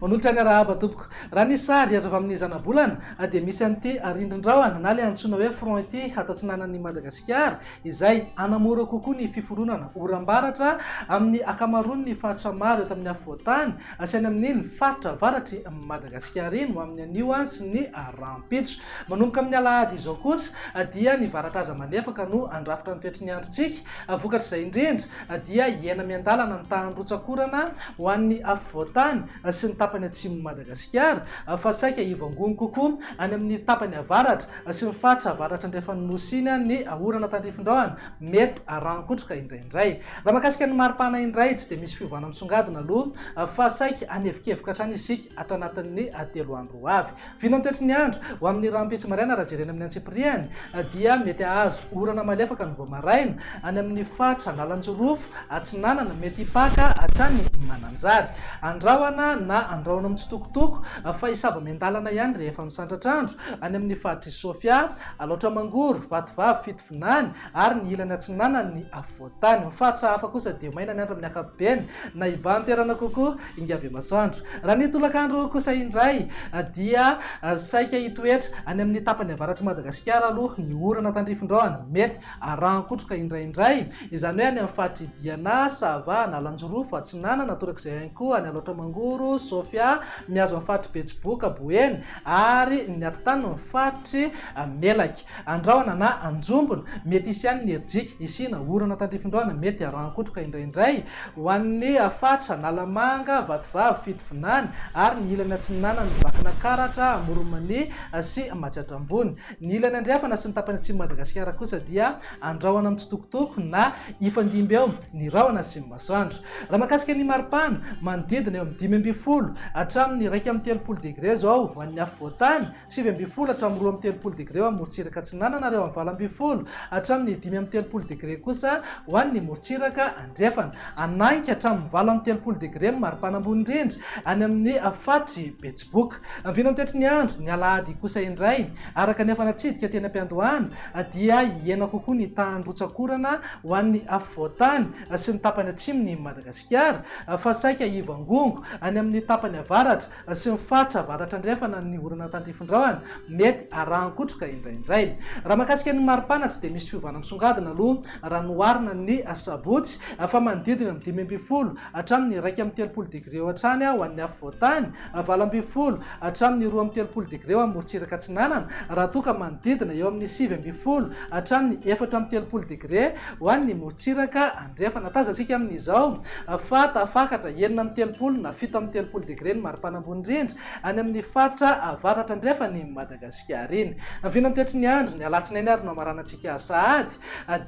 Manolotra ny arahaba tompoko. Raha ny sary azo avy amin'ny zanabolana dia misy an'ity rindrin-drahona na ilay antsoina hoe front ity ato atsinanan'i Madagasikara izay hanamora kokoa ny fiforonana oram-baratra amin'ny ankamaroan'ny faritra maro eto amin'ny afovoan-tany sy any amin'iny faritra avaratr'i Madagasikara iny ho amin'ny anio sy ny rahampitso. Manomboka amin'ny alahady izao kosa dia ny varatra aza malefaka no handrafitra ny toetry ny androntsika. Vokatr'izay indrindra dia hihena miandalana ny tahan'ny rotsak'orana ho an'ny afovoan-tany sy ny tapany atsimon'i Madagasikara fa saika hivangongo kokoa any amin'ny tapany avaratra sy ny faritra avaratra andrefan'ny Nosy iny ny orana tandrifin-drahona mety haran-kotroka indraindray. Raha mahakasika ny maripana indray, tsy dia misy fiovana misongadina aloha fa saika hanevokevoka hatrany isika ato anatin'ny 3 andro ho avy. Vina ny toetry ny andro, ho amin'ny rahampitso maraina raha jerena amin'ny antsipiriany dia mety hahazo orana malefaka ny vao maraina any amin'ny faritra Analanjirofo, Atsinanana, mety hipaka hatrany Mananjary. Andrahona na andrahona mitsitokotoko fa hisava miandalana ihany rehefa misandratr'andro any amin'ny faritr'i Sofia, Alaotra Mangoro, Vatovavy, Fitovinany ary ny ilany atsinanan'ny afovoan-tany. Ny faritra hafa kosa dia maina ny andro amin'ny ankapobeny na hibahan-toerana kokoa Ingavemasoandro. Raha ny tolakandro kosa indray dia saika hitoetra any amin'ny tapany avaratr'i Madagasikara aloha ny orana tandrifin-drahona mety arahan-kotroka indraindray, izany hoe any amin'ny faritr'i Diana, Sava, Analanjirofo, Atsinanana, torak'izay ihany koa any Alaotra Mangoro, Sofia, mihazo ny faritr'i Betsiboka, Boeny, ary ny atitaniny ny faritr'i Melaky. Andrahona na Anjombona, mety hisy ihany ny herijika, hisiana orana tandrifin-drahona mety arahan-kotroka indraindray ho an'ny faritra Analamanga, Vatovavy, Fitovinany ary ny ilany atsinanan'i Vakinakaratra, Amoron'i Mania sy Matsiatra Ambony. Ny ilany andrefana sy ny tapany atsimon'i Madagasikara kosa dia andrahona mitsitokotoko na hifandimby eo ny rahona sy ny masoandro. Raha mahakasika ny maripana, manodidina eo amin'ny 15 hatramin'ny 31 degre izao ho an'ny afovoan-tany, 19 hatramin'ny 32 degre ho an'ny morontsiraka atsinanana ary eo amin'ny 18 hatramin'ny 35 degre kosa ho an'ny morontsiraka andrefana. Hanainga hatramin'ny 38 degre ny maripana ambony indrindra any amin'ny faritr'i Betsiboka. Vina ny toetry ny andro, ny alahady kosa indray, araka ny efa natsidika teny am-piandohana, dia hihena kokoa ny tahan'ny rotsak'orana ho an'ny afovoan-tany sy ny tapany atsimon'i Madagasikara fa saika hivangongo any amin'ny tapany avaratra sy ny faritra avaratra andrefana ny orana tandrifin-drahona, mety arahan-kotroka indraindray. Raha mahakasika ny maripana tsy dia misy fiovana misongadina aloha raha noharina ny sabotsy fa manodidina ny 15 hatramin'ny 31 degre eo hatrany ho an'ny afovoan-tany, 18 hatramin'ny 32 degre ho an'ny morontsiraka atsinanana raha toa ka manodidina eo amin'ny 19 hatramin'ny 34 degre ho an'ny morontsiraka andrefana. Tazantsika amin'izao fa tafakatra 36 na 37 degre ny maripana ambony indrindra any amin'ny faritra avaratra andrefan'i Madagasikara iny. Vina ny toetry ny andro, ny alatsinainy ary no hamaranantsika sahady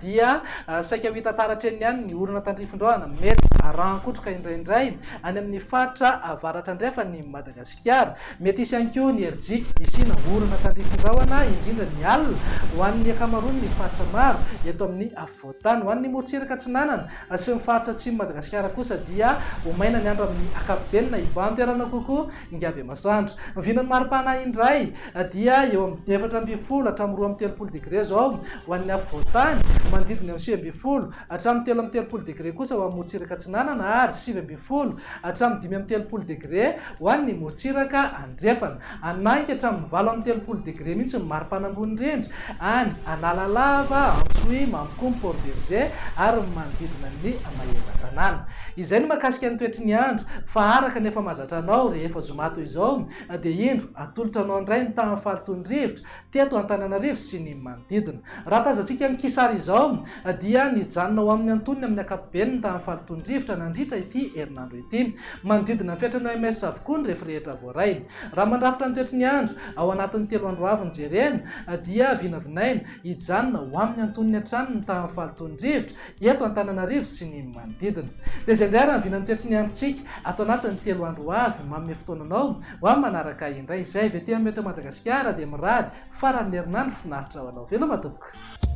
dia saika ho hita taratra eny ihany ny orana tandrifin-drahona mety arahan-kotroka indraindray any amin'ny faritra avaratra andrefan'i Madagasikara. Mety hisy ihany koa ny herijika hisiana orana tandrifin-drahona indrindra ny alina ho an'ny ankamaroan'ny faritra maro eto amin'ny afovoan-tany. Ho an'ny morontsiraka atsinanana sy ny faritra atsimon'i Madagasikara kosa dia ho maina ny andro amin'ny ankapobeny na hibahan-toerana kokoa Ingabemasoandro. Ny vinan'ny maripana indray dia eo amin'ny 14 hatramin'ny 32 degre izao ho an'ny afovoan-tany, manodidina eo amin'ny 19 hatramin'ny 33 degre kosa ho an'ny morontsiraka atsinanana ary 19 hatramin'ny 35 degre ho an'ny morontsiraka andrefana. Hanainga hatramin'ny 38 degre mihitsy ny maripana ambony indrindra any Analalava, Antsohihy, Mampikony, Port Bergé ary ny manodidina ny Maevatanàna. Izay ny mahakasika ny toetry ny andro fa araka ny efa mahazatra anao rehefa zoma toy izao dia indro atolotra anao indray ny tahan'ny fahalotoan'ny rivotra teto Antananarivo sy ny manodidina. Raha tazantsika ny kisary izao dia nijanona ho amin'ny antonony amin'ny ankapobeny ny tahan'ny fahalotoan'ny rivotra nandritra ity herinandro ity. Manodidina ny fetran'ny OMS avokoa ny refy rehetra voaray. Raha mandrafitra ny toetry ny andro ao anatin'ny 3 andro avy ny jerena dia vinavinaina hijanona ho amin'ny antonony hatrany ny tahan'ny fahalotoan'ny rivotra eto Antananarivo sy ny manodidina. Dia izay indray ary ny vinan'ny toetry ny androntsika ato anatin'ny 3 andro ho avy. Manome fotoana anao ho amin'ny manaraka indray. Izay avy aty amin'ny Météo Madagasikara dia mirary faran'ny herinandro finaritra ho anao. Veloma tompoko.